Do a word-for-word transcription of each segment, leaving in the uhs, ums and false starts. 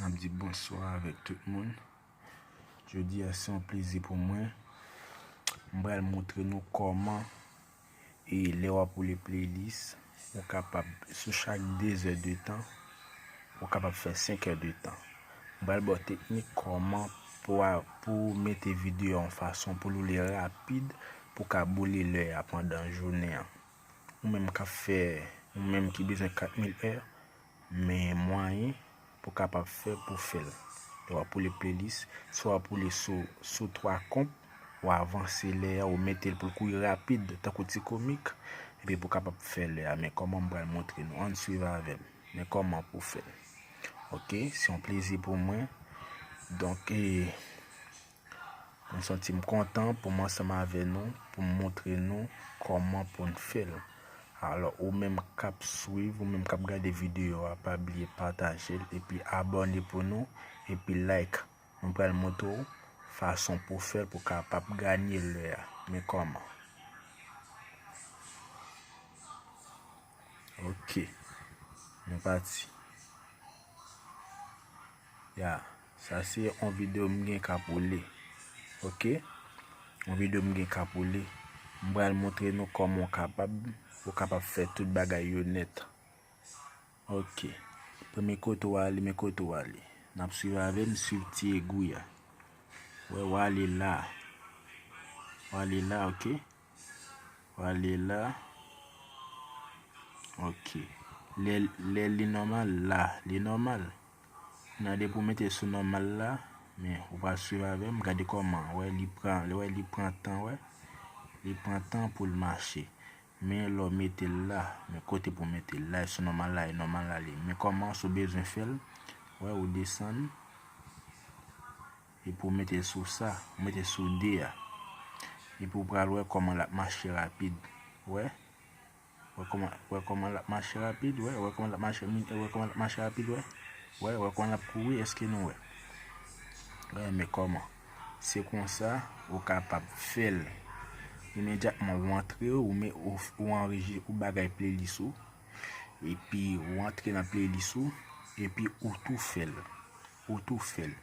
N ap di bonswa avèk tout moun. Jodi a, se yon plezi pou mwen. M pral montre nou kòman, e lè w ap woule playlist, ou kapab, sou chak de zè de tan, ou kapab fè senk è de tan. M pral ba w teknik kòman pou a, pou mete videyo a yon fason pou l woule rapid, pou ka boule lè a pandan jounen an. Ou menm k ap fè, ou menm ki bezwen kat mil è, men mwayen pou kapab fè pou fè l. Lè w ap woule playlist, si w ap woule sou, sou twa konp, w avanse lè a, ou mete l pou l kouri rapid, tankou ti komik, epi pou kapab fè lè a. Men kòman m pral montre nou, ann swiv avè m. Men kòman pou fè l. Oke, se yon plezi pou mwen. Donk, e, Mwen santi m kontan pou m ansanm avè nou, pou m montre nou kòman pou n fè l. Alò, ou menm k ap swiv, ou menm k ap gade videyo a, pa bliye pataje l epi abòne pou nou, epi like. Mwen pral montre w fason pou fè l pou w kapab ganye lè a. Men kòman. Oke. Nou pati. Ya, sa se yon videyo m gen k ap woule. Oke? Yon videyo m gen k ap woule. M pral montre nou kòman w kapab, ou kapab fè tout bagay yo nèt. Oke. Premye kote w ale, men kote w ale. N ap swiv avè m, swiv ti egwi a. Wè, w ale la. W ale la, oke? W ale la. Oke. Lè, lè li nòmal la, li nòmal. Nan depi w mete sou nòmal la, men ou pral swiv avè m, gade kòman. Wè, li pran, wè, li pran tan, wè. Li pran tan pou l mache. Men lè w mete l la, men kote pou w mete l la, sou nòmal la, e nòmal la li. Men kòman si w bezwen fè l, wè, ou desann. Epi w mete l sou sa, ou mete l sou de a. Epi w pral wè kòman l ap mache rapid. Wè? Wè kòman, wè kòman l ap mache rapid, wè? Wè kòman l ap mache, wè kòman l ap mache rapid, wè? Wè, wè kòman l ap kouri, èske nou wè? Wè, men kòman? Se konsa, ou kapab fè l. Imedyatman, ou antre, ou, ou, ou anrejis-, ou bagay playlist ou. Epi, ou antre nan playlist ou. Epi, ou tou fè l. Ou tou fè l.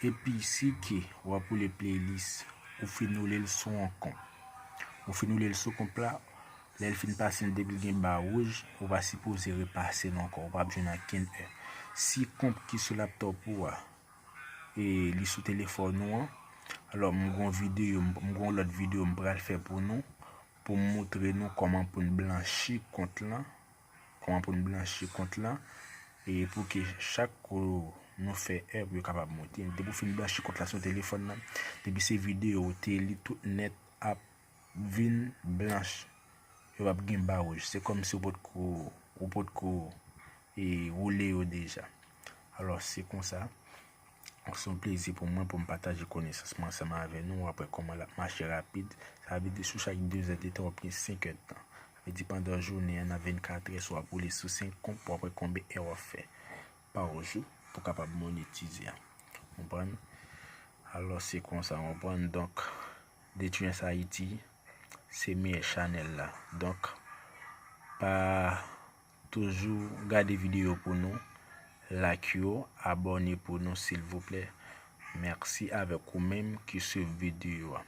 Epi, si ke w ap woule playlist, ou fin woule l sou yon konp. Ou fin woule l sou konp la, lè l fin pase depi l gen ba wouj, ou pa sipoze repase l ankò, ou p ap jwenn ankenn è. Si konp ki sou laptop ou a, e li sou telefòn ou an, alò, m gon videyo, m gon lòt videyo m pral fè pou nou, pou m montre nou kòman pou n blanchi kont lan, kòman pou n blanchi kont lan, e pou ke chak kou nou fè è, pou yo kapab monte. Depi w fin blanchi kont la sou telefòn nan, depi se videyo ou te li tout nèt ap vin blanch. Yo p ap gen ba wouj. Se kòmsi ou potko, ou potko, e, woule yo deja. Alò, se konsa. Donk, se yon plezi pou mwen pou m pataje konesans mwen ansanm avè nou. W ap wè kòman l ap mache rapid. Sa vle di sou chak de zè de tan, w ap gen senk è de tan. Sa vle di pandan jounen an, nan vennkat è, si w ap woule sou senk konp, w ap wè konbyen è w ap fè pa jou pou w kapab monetize a. Konprann? Alò, se konsa, konprann? Donk, D T S Haiti, se meyè chanèl la. Donk, pa toujou gade videyo pou nou, like yo, abòne pou nou, silvouplè. Mèsi avèk ou menm ki swiv videyo a.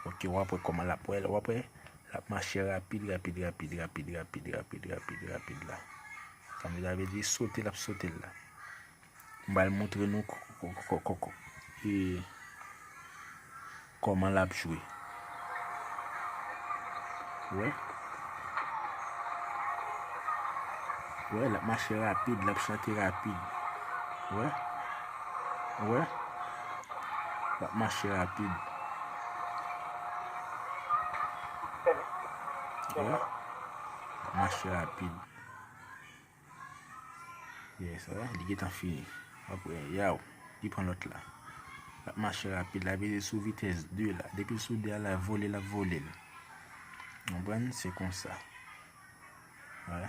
Oke, w ap wè kòman l ap, wè, w ap wè, l ap mache rapid, rapid, rapid la. Sa vle di, sote l ap sote l la. M pral montre nou k-, k-, k-, k-, k-, e, kòman l ap jwe. Wè. Wè, l ap mache rapid, l ap chante rapid. Wè. Wè. L ap mache rapid. Wè. L ap mache rapid. Yes, wè, li gentan fini. Apre, yow, li pran lòt la. L ap mache rapid la, vin sou vitès de la. Depi l sou de a la, vole l ap vole l. Konprann? Se konsa. Wè.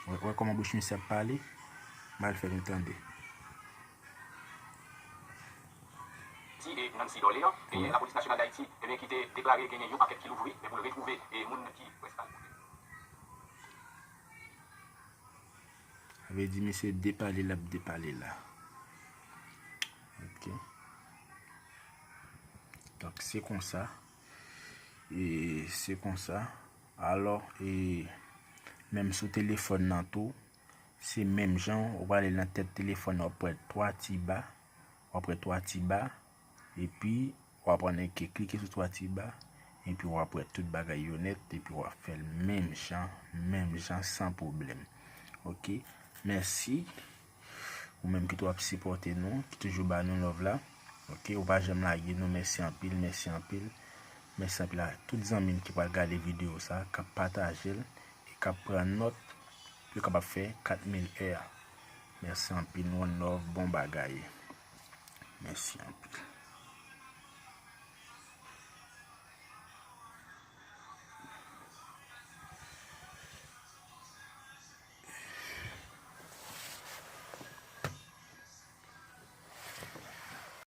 Wè, wè kòman bouch misye ap pale? M al fè nou tande. Nancy Dorléan, e Lapolis Nasyonal Dayiti, ebyen, ki te deklare genyen yon ankèt ki louvri, men pou l retwouve, e, moun ki prèske al mouri. Sa vle di, misye depale l ap depale la. Ok. Donk, se konsa. E se konsa. Alò, e menm sou telefòn nan tou, se menm jan, ou prale nan tèt telefòn nan, w ap wè twa ti ba, w ap wè twa ti ba, epi w ap annik klike sou twa ti ba, epi w ap wè tout bagay yo nèt, epi w ap fè l menm jan, menm jan, san pwoblèm. Ok, mèsi. Ou menm ki tou ap sipòte nou, ki toujou ba nou love la. Ok, ou pa janm lage nou, mèsi anpil, mèsi anpil. Mèsi anpil a tout zanmi m ki pral gade videyo sa, k ap pataje l, e k ap pran nòt, pou yo kapab fè kat mil è a. Mèsi anpil, one love, bon bagay. Mèsi anpil.